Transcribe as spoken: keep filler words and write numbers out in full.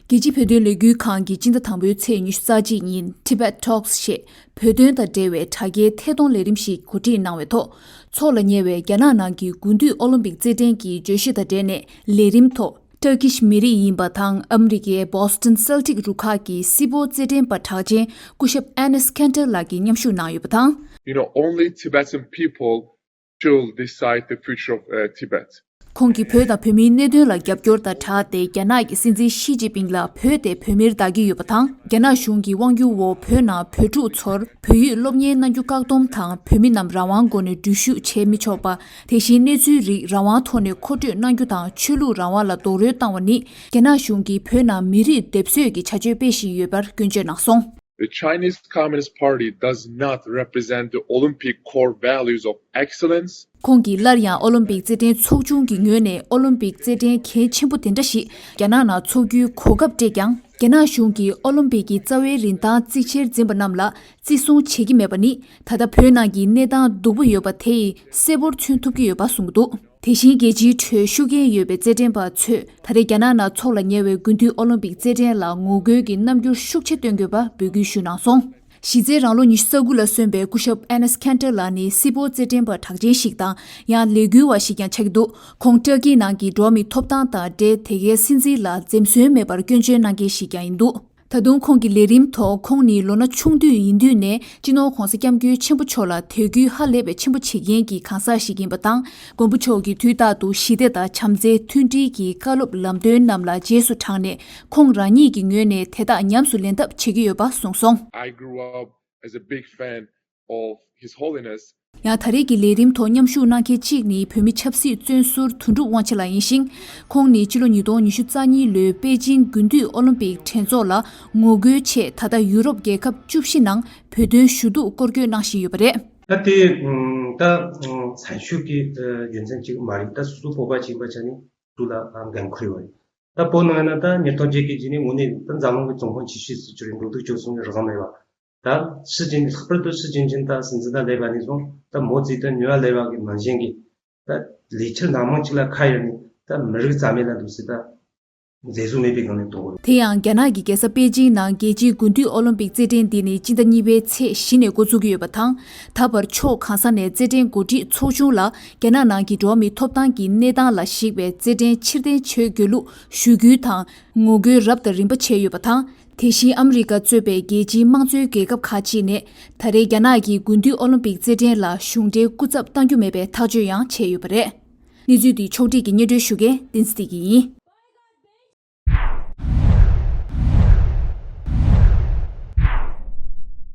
རྒྱལ་སྤྱིའི་བོད་དོན་ལས་འགུལ་ཁང་གིས་སྤྱི་ཟླ་དང་པོའི་ཚེས་ཉི་ཤུ་རྩ་གཅིག་ཉིན་Tibet Talks ཞེས་བོད་དོན་དང་འབྲེལ་བའི་དྲ་རྒྱའི་ཐད་གཏོང་ལས་རིམ་ཞིག་གོ་སྒྲིག་གནང་བའི་ཐོག་ཚོགས་ལ་ཉེ་བའི་རྒྱ་ནག་ནང་གི་དགུན་དུས་ཨོ་ལིམ་པིག་རྩེད་འགྲན་གྱི་བརྗོད་གཞི་དང་འབྲེལ་ནས་ལས་རིམ་ཐོག་ཏར་ཀིཤ་མི་རིགས་ཡིན་པ་དང་ཨ་མི་རི་ཀའི་Boston Celtic རུ་ཁག་གི་སྲིད་སྤོར་རྩེད་འགྲན་པ་གྲགས་ཅན་སྐུ་ཞབས་Enes Kanter ལགས་ཀྱིས་མཉམ་ཞུགས་གནང་ཡོད་པ་དང་། You know, only Tibetan people should decide the future of uh, Tibet. ཁོང་གིས་བོད་དང་བོད་མིའི་གནད་དོན་ལ་རྒྱབ་སྐྱོར་དང་སྦྲགས་ཏེ། རྒྱ་ནག་གི་སྲིད་འཛིན་ཞི་ཅིན་ཕིང་ལ་བོད་དེ་བོད་མིར་བདག་གི་ཡོད་པ་དང་། རྒྱ་ནག་གཞུང་གི་དབང་སྒྱུར་འོག་བོད་ནང་བོད་ཕྲུག་ཚོར་བོད་ཡིག་སློབ་གཉེར་གནང་རྒྱུ་བཀག་སྡོམ་དང་། བོད་མི་རྣམས་རང་དབང་སྒོ་ནས་འགྲུལ་བཞུད་བྱེད་མི་ཆོག་པ། དེ་བཞིན་གནས་ཚུལ་རིགས་རང་དབང་ཐོག་ནས་མཁོ་སྤྲོད་གནང་རྒྱུ་དང་། ཆོས་ལུགས་རང་དབང་ལ་རྡོག་རོལ་བཏང་བ་ནི། རྒྱ་ནག་གཞུང་གིས་བོད་ནང་མི་རིགས་སྡེབ་གསོད་ཀྱི་བྱ་སྤྱོད་སྤེལ་བཞིན་ཡོད་པར་སྐྱོན་བརྗོད་གནང་སོང་། The Chinese Communist Party does not represent the Olympic core values of excellence. ཁོང་གིས་སླར་ཡང་ཨོ་ལིམ་པིག་རྩེད་འགྲན་ཚོགས་ཆུང་གི་ངོས་ནས་ཨོ་ལིམ་པིག་རྩེད་འགྲན་གལ་ཆེན་པོ་དེ་འདྲ་ཞིག་རྒྱ་ནག་ནང་འཚོགས་རྒྱུའི་གོ་སྐབས་སྤྲད་ཀྱང་། རྒྱ་ནག་གཞུང་གིས་ཨོ་ལིམ་པིག་གི་རྩ་བའི་རིན་ཐང་རྩིས་ཆེར་འཛིན་པ་རྣམས་ལ་བརྩི་སྲུང་བྱེད་ཀྱི་མེད་པ་ནི། ད་ལྟ་བོད་ནང་གི་གནས་སྟངས་སྡུག་པོ་ཡོད་པ་དེ་ཡིས་གསལ་པོར་མཚོན་ཐུབ་ཀྱི་ཡོད་པ་གསུངས་ཀྱི་འདུག་དེ་བཞིན་རྒྱལ་སྤྱིའི་ཁྲོད་ཤུགས་རྐྱེན་ཡོད་པའི་རྩེད་འགྲན་པ་ཚོས་ད་རེས་རྒྱ་ནག་ནང་འཚོགས་ལ་ཉེ་བའི་དགུན་དུས་ཨོ་ལིམ་པིག་རྩེད་འགྲན་ལ་ངོ་རྒོལ་གྱི་རྣམ་འགྱུར་ཤུགས་ཆེ་སྟོན་དགོས་པ་འབོད་སྐུལ་ཞུས་གནང་སོང་། གཞི་རྩའི་རང་ལོ་ཉི་ཤུ་རྩ་དགུ་ལ་སོན་པའི་སྐུ་ཞབས་Enes Kanter ལགས་ནི་སྲིད་སྤོར་རྩེད་འགྲན་པ་གྲགས་ཅན་ཞིག་དང་། ཡང་ལས་འགུལ་བ་ཞིག་ཀྱང་ཆགས་ཀྱི་འདུག་ཁོང་ཏུར་ཀི་ནང་གི་འགྲོ་བ་མིའི་ཐོབ་ཐང་དང་འབྲེལ། དེ་གའི་སྲིད་འཛིན་ལ་འཛེམ་ཟོན་མེད་པར་སྐྱོན་བརྗོད་གནང་མཁན་ཞིག་ཀྱང་ཡིན་འདུག་ད་དུང་ཁོང་གི་ལས་རིམ་ཐོག་ཁོང་ནི་ལོ་ན་ཆུང་དུས་ཡིན་དུས་ནས་སྤྱི་ནོར་༧གོང་ས་༧སྐྱབས་མགོན་ཆེན་པོ་མཆོག་ལ་དད་གུས་ཧ་ལས་པའི་ཆེན་པོ་བྱེད་མཁན་གྱི་གང་ཟག་ཞིག་ཡིན་པ་དང་། མགོན་པོ་མཆོག་གིས་དུས་རྟག་ཏུ་ཞི་བདེ་དང་བྱམས་བརྩེ་མཐུན་སྒྲིལ་གྱི་བཀའ་སློབ་ལམ་སྟོན་རྣམས་ལ་རྗེས་སུ་འབྲངས་ནས། ཁོང་རང་ཉིད་ཀྱི་ངོས་ནས་དེ་དག་ཉམས་སུ་ལེན་ཐབས་བྱེད་ཀྱི་ཡོད་པ་གསུངས་སོང་། I grew up as a big fan of His Holiness. ཡང་ད་རེས་ཀྱི་ལས་རིམ་ཐོག་མཉམ་ཞུགས་གནང་མཁན་གཅིག་ནི་བོད་མི་ཆབ་སྲིད་བཙོན་ཟུར་དོན་གྲུབ་དབང་ཆེན་ལགས་ཡིན་ཞིང་། ཁོང་ནི་ཕྱི་ལོ་ཉིས་སྟོང་ཉི་ཤུ་རྩ་གཉིས་ལོའི་པེ་ཅིང་དགུན་དུས་ཨོ་ལིམ་པིག་འགྲན་ཚོགས་ལ་ངོ་རྒོལ་ཆེད། ད་ལྟ་ཡུ་རོབ་རྒྱལ་ཁབ་བཅུ་བཞི་ནང་བོད་དོན་ཞུ་གཏུག་སྐོར་སྐྱོད་གནང་བཞིན་ཡོད་པ་རེད། ད་དེ་ད་སེམས་ཤུགས་ཀྱི་རྒྱུ་མཚན་གཅིག་མ་རེད། ད་སོ་སོ་བོད་པ་ཅིག་ཡིན་པ་ཆ་ནས་སུ་ལ་འགན་ཁུར་ཡོད་རེད། ད་བོད་ནང་ན་ད་ཉིས་སྟོང་བརྒྱད་བརྒྱ་གི་རྗེས་ནས་དངོས་གནས་ད་འཛམ་གླིང་གི་ཙུང་ཧོན་ཆི་ཤི་སྲིད་ཇུས་རེད། འགྲོ་འདུག་སྤྱོད་གསུམ་གྱི་རང་དབང་མེད་པ། ད་སྲིད་ཇུས་ནི་ལྷག་པར་དུ་སྲིད་ཇུས་ཅན་ད་སྲིད་འཛིན་ད་ལས་པ་ནས་བཟུང་ད་མོ་ཙི་ད་ཉོ་བ་ལས་པ་གི་ནང་བཞིན་གྱི་ད་ལས་འཆར་སྣ་མང་ཅིག་ལ་ཁ་གཡར་ནས་ད་མི་རིགས་རྩ་མེད་ལ་འདུག་སྲིད་ད་མཛེས་བཟོ་མེད་པའི་སྒང་ནས་གཏོང་དགོས། དེ་ཡང་རྒྱ་ནག་གི་རྒྱལ་ས་པེ་ཅིང་ནང་རྒྱལ་སྤྱིའི་དགུན་དུས་ཨོ་ལིམ་པིག་རྩེད་འགྲན་འདི་ནི་སྤྱི་ཟླ་གཉིས་པའི་ཚེས་བཞི་ནས་འགོ་འཛུགས་ཀྱི་ཡོད་པ་དང་། ད་བར་ཕྱོགས་གང་ས་ནས་རྩེད་འགྲན་འགོ་ཁྲིད་ཚོགས་ཆུང་ལ་རྒྱ་ནག་ནང་གི་འགྲོ་བ་མིའི་ཐོབ་ཐང་གི་གནས་སྟངས་ལ་གཞིགས་པའི་རྩེད་འགྲན་ཕྱིར་འཐེན་བྱེད་དགོས་ལུགས་ཞུ་རྒྱུ་དང་ངོ་རྒོལ་རབ་དང་རིམ་པ་བྱས་ཡོད་པ་དང་། དེ་བཞིན་ཨ་མི་རི་ཀ་གཙོས་པའི་རྒྱལ་སྤྱིའི་དམངས་གཙོའི་རྒྱལ་ཁབ་ཁག་ཅིག་ནས་ད་རེས་རྒྱ་ནག་གི་དགུན་དུས་ཨོ་ལིམ་པིག་རྩེད་འགྲན་ལ་གཞུང་འབྲེལ་སྐུ་ཚབ་གཏང་རྒྱུ་མེད་པའི་ཐག་གཅོད་ཡང་བྱས་ཡོད་པ་རེད། གནས་ཚུལ་འདི་ཕྱོགས་སྒྲིག་གིས་སྙན་སྒྲོན་ཞུ་མཁན་བསྟན་འཛིན་བདེ་སྐྱིད་ཡིན།